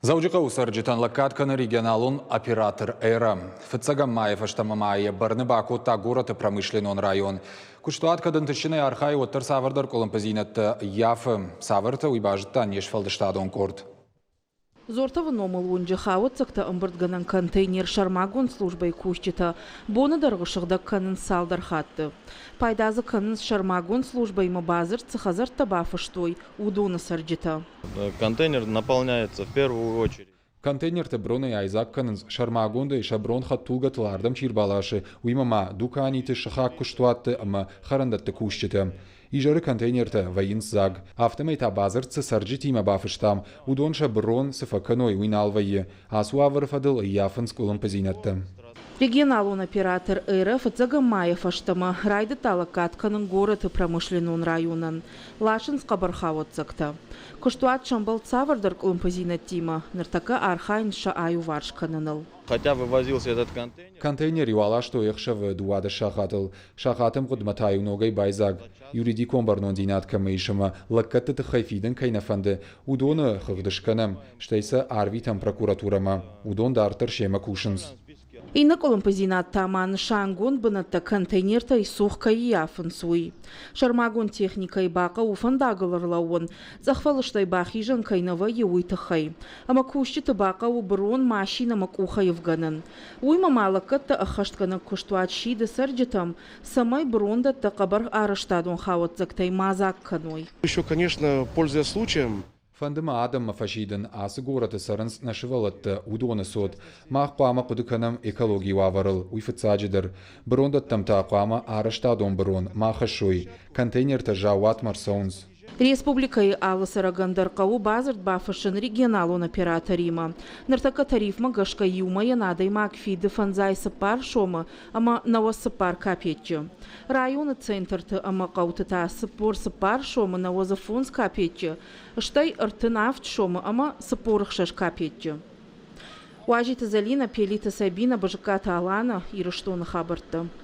Дзӕуджыхъӕуы цӕрджытӕн лӕггад кӕны регионалон оператор «Эра». Фыццӕгӕм майы фӕстӕмӕ ма йӕ бӕрны бакодта горӕты промышленнон район. Куыстуат кӕд ӕнтыстджынӕй архайы, уӕддӕр цавӕрдӕр къуылымпыдзинӕдтӕ ййафы. Цавӕртӕ, уый базыдта не сфӕлдыстадон къорд. Зортовы номыл уынджы хауӕццӕгтӕ ӕмбырдгӕнӕн контейнер сӕрмагонд службӕйы кусджытӕ боны дӕргъы сыгъдӕг кӕнынц цалдӕр хатты. Пайда дзы кӕнынц сӕрмагонд службӕимӕ бадзырд цы хӕдзӕрттӕ бафыстой, уыдоны цӕрджытӕ. Контейнер наполняется в первую очередь. Контейнертӕ бронӕй айдзаг кӕнынц, сӕрмагондӕй сӕ брон хӕдтулгӕтыл ардӕм чи рбаласы, уыимӕ ма дуканиты, сыхаг куыстуӕтты ӕмӕ хӕрӕндӕтты кусджытӕ. Изӕры контейнертӕ вӕййынц дзаг. Афтӕмӕй та бадзырд цы цӕрджытимӕ бафыстам, уыдон сӕ брон цы фӕкӕной, уый нал вӕййы. Ацы уавӕры фӕдыл ӕййафынц къуылымпыдзинӕдтӕ. Регионалон оператор «Эра» фыццӕгӕм майӕ фӕстӕмӕ райдыдта лӕггад кӕнын горӕты промышленнон районӕн. Ласынц хъӕбӕрхауӕццӕгтӕ. Куыстуат сӕмбӕлд цавӕрдӕр къуылымпыдзинӕдтимӕ, ныртӕккӕ архайынц сӕ аиуварс кӕныныл. Хотя вывозился этот контейнер. Контейнер-иу аластой ӕхсӕвы 12 сахатыл. Сахаты ӕмгъуыдмӕ та-иу ногӕй байдзаг. Юридикон бӕрнондзинад кӕмӕ ис ӕмӕ лӕггӕдты тыххӕй фидын кӕй нӕ фӕнды, уыдоны хыгъд скӕнӕм, стӕй сӕ арвитӕм прокуратурӕмӕ. Уыдон дарддӕр семӕ кусынц. Иннӕ къуылымпыдзинад та ма нысангонд бынӕттӕ контейнертӕй цух кӕй ӕййафынц, уый. Сӕрмагонд техникӕйы бахъӕуы фӕндагыл ӕрлӕууын, цъӕхфӕлыстӕй бахизӕн кӕй нӕ вӕййы, уый тыххӕй. Ӕмӕ кусджыты бахъӕуы бырон машинӕмӕ къухӕй ӕвгӕнын. Уыимӕ ма лӕггӕдтӕ ӕххӕстгӕнӕг куыстуат сиды цӕрджытӕм, цӕмӕй бырондӕттӕ хъӕбӕр арӕзтадон хауӕццӕгтӕй ма дзаг кӕной. Еще, конечно, пользуясь случаем, Фӕнды мӕ адӕммӕ фӕсидын, ацы горӕты цӕрынц нӕ сывӕллӕттӕ, уыдоны цот. Мах хъуамӕ хъуыды кӕнӕм экологийы уавӕрыл, уый фыццаджыдӕр. Бырондӕттӕм та хъуамӕ арӕзтадон бырон ма хӕссой, контейнертӕ заууатмӕ ӕрцӕуынц. Республикӕйы алы цӕрӕгӕн дӕр хъӕуы бадзырд бафыссын регионалон операторимӕ. Ныртӕккӕ тарифмӕ гӕсгӕ иумӕйӕн адӕймаг фиды 54 сомы ӕмӕ 94 капеччы. Районы центрты ӕмӕ хъӕуты та 44 сомы 95 капеччы, стӕй 37 сомы ӕмӕ 46 капеччы. Уазиты Зӕлинӕ, Пелиты Сабинӕ, Бызыккаты Алана, Ирыстоны хабӕрттӕ.